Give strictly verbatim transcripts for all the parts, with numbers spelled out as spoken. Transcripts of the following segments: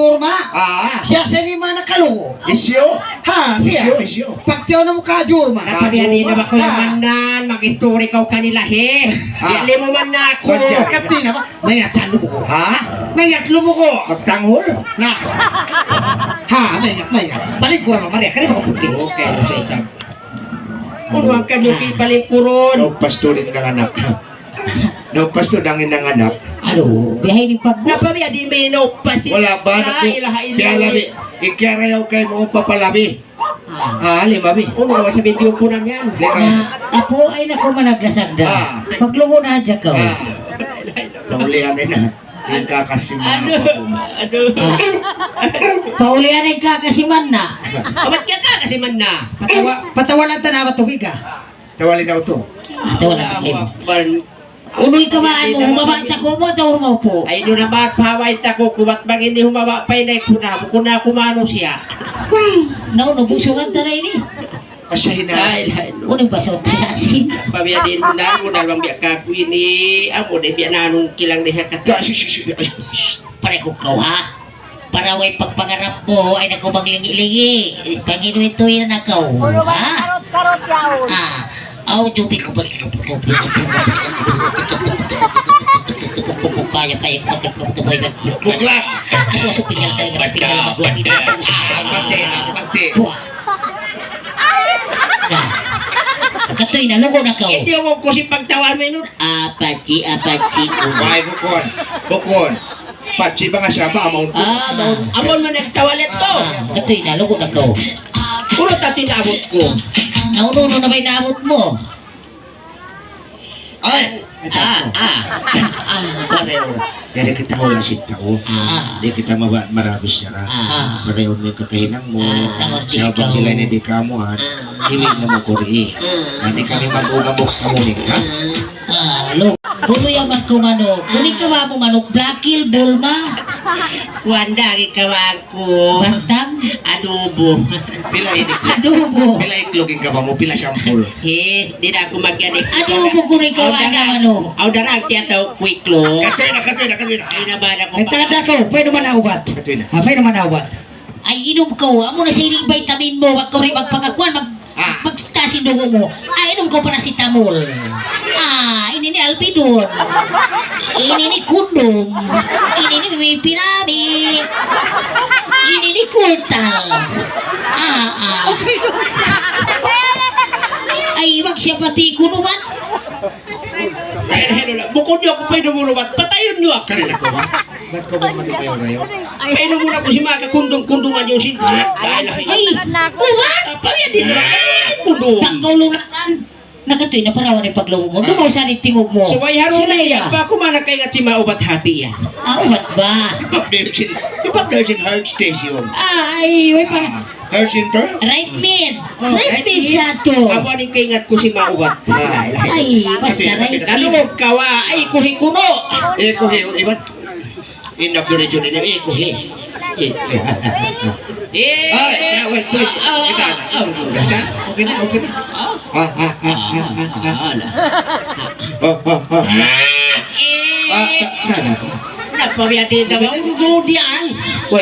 Jurma. Ah. Siya sa lima na kalu. Hisiyu? Ha, siya. Hisiyu, hisiyu? Pagtiyaw na mu ka Jurma. Napamiya di na ba kuya Mandan, mag-istori kaw kanila, he. Ah. Biya' limu man na aku. Pagtiyaw. Kati na ba? Mayat sa lubu ko. Ha? Mayat lubu ko. Magtanghul? Na. Ha, mayat, mayat. Balik ko na mamari. Kaya makaputi. Okay, sa isang. Unu ang kanyuki balik kurun? No, pastorin ng anak. No, pastor, dangin ng anak. Aduh, biyahe ni pag- Napamiya di may no, pasi- Wala ba? La ilaha illallah. Kaya labi. Ikarayaw kay mo papalabi. Ah. Ah, lima bi. Unu naman sa video po na niyan? Lima. Na, apu, ay naku, managlasag da. Ah. Paglugo na hadja kaw. Ah. Naulihan na na. Yung kakasiman Ano? na po. Ano? Ah. Paulihan na yung kakasiman na. Amat ka kakasiman na. Patawa, patawa lang ta na matuhiga. Tawali daw to. Ah, tawali. Allahu Akbar. Unoy ka ba, ano, humaba ta ko mo, atawa humaupo? Ay, doon na ba, pahaway ta ko, kuwat bang hindi humaba pa, inay ko na, bukun na ako manusiya. Naunu, busungan ta na ini. Pasahin na. Ay, ay, Unoy ba sa tayasin? Pamiyadin mo na, mo na bang biya' ka ko ini, amo na biya' na anong kilang na hiya ka. Ga, sus, sus, sus, sus. Pare ko kaw, ha? Para way pagpangarap mo, ay naku, maglingi-lingi. Panginoy-toy na kaw, ha? Karot-karot yaun. Ah, aw, tubig ko ba? Bukla! Asu-asu, pingal talaga, pingal magluwag ito. Pati, pati. Buwa. Na. Katoy na, lugo na kaw. Hindi ako kusipagtawa, minun. Apachi, apachi. Ay, bukun. Bukun. Pachi ba nga siya ba? Amount ko. Ah, amount. Amount mo nagtawalit to. Ah, katoy na, lugo na kaw. Puro tatoy na abot ko. Naunu-unu na ba in abot mo? Ay! Ah, ah. Ah, pareho. Yari kita wala' sin tau. Ah. Di' kita maba-, marabisyara. Ah. Pareho in kakahinang mu. Ah, siya pag sila ini di' kamu, ah. Iwi na mu kuri. Ah. Di' kami mag-ugamok kamu ni, ha? Ah, lo. Bulu ya magkumano. Kuni ka ba mu manuk, Black Hill, Bulma? Kuwan da, ikaw ako. Bantam? Adobo. Pila ini? Adobo. Pila iklug in kabang mu? Pila sampul? He, di' na aku magyanik. Adobo kunu' ikaw, aw, ada darang, manu. Aw, darang tiyatawag ku iklug. Katuy na, katuy na, katuy na. Ay, nabana ku. Ay, tanda ku, painuman na ubat. Katuy na. Ah, painuman na ubat. Ay, inum kaw, amu na sa ini in vitamin mu, wag kaw di' magpakakuan, mag-, Ah. magsta sin dugu' mu. Ah, inum kaw paracetamol. Ah, ini ini Alpidon. Ini ini kundum. Ini ini mimipinami. Ini ini kultal. Ah, ah. Ay, wag siya pati kunu' bat. Ay, ay, ay, bukun niyu aku painumun ubat. Patayun niyu aku. Kari na ku ba? Bat ku ba manu kayu-kayu? Painumun aku sin manga kundum-kundum aja sin. Ay, ay, ay. Ay, ubat? Apa yan? Di' na kundum. Tanggaw lunasan. Nakatuy na parawan in paglaw mu. Ah. Dumaw sa ni tingog mu. Subay harun na. Subay ya. Apa aku mana kaingat sin manga ubat hati yan? Ah, ubat ba? Ipagdal sin, ipagdal sin heart station. Ay, way pa. Ah. Heart center? Right mid. Oh, right mid sa to. Amu in kaingat ku sin manga ubat. Ah. Ay, basta right mid. Anu, kawa, ay, kuhi kunu'. Eh, kuhi, iban. In the region ini, eh, kuhi. Eh, eh. Eh. Ay, ay, wait, wait. Ah, ah, ah. Kita, ah, okay na, okay na. Ah, ah, ah, ah, ah, ah. Ah, ah, ah. Eh. Ah, ta-, ta-, ta-. Napawiyati ta ba? Uy,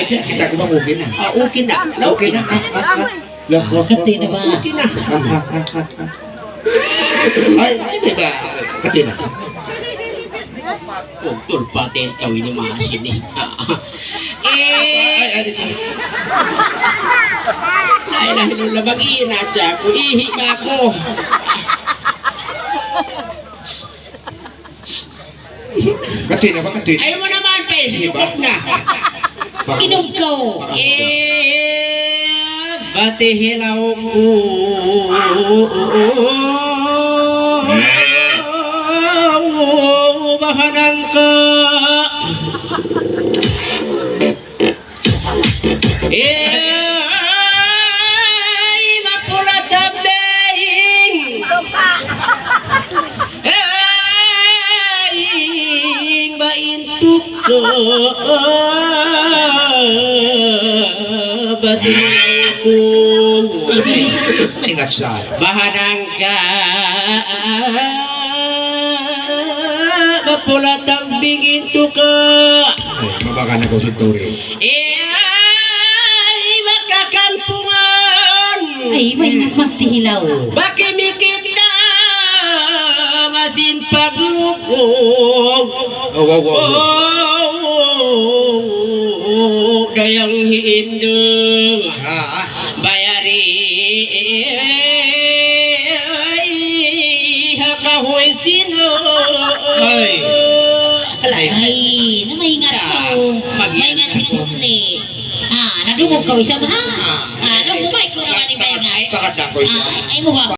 biya' kita ku bang okay na. Ah, okay na. Okay na. Ah, ah, ah. Lah, ah, kati na ba? Okay na. Ah, ah, ah, ah, ah. Ay, ay, di ba? Kati na. Pagtul paten tau ini masih ni. Eh. Ay, ay, di ba? Ay, lah, nung labag ina siya. Kuihi ba ako? Katuy na ba? Katuy na. Ayaw mu naman, pe. Sige, sinukot na. Inum kaw. Eh, batihilaw ku. Bahanang ka. Eh, ay, mapula tabing. Eh, bain tuka batiku. Ingat sa. Bahanang ka. Mapula tabing in tuka. Ay, mabakan aku si Tori. Iyay, makakampungan. Ay, maingat magtihilaw. Baki mikit na masin paglukong. Oh, oh, oh, oh. Oh, dayang hiindung. Ah. Bayari, ha kahuy sino. Ay. Ay, na maingat kaw. Maingat kaw. Ah, nadungog kaw isab, ha? Ah, nadungog kaw naman ni maingat. Pakadang ku isab. Ah, ay, ay, mo ba?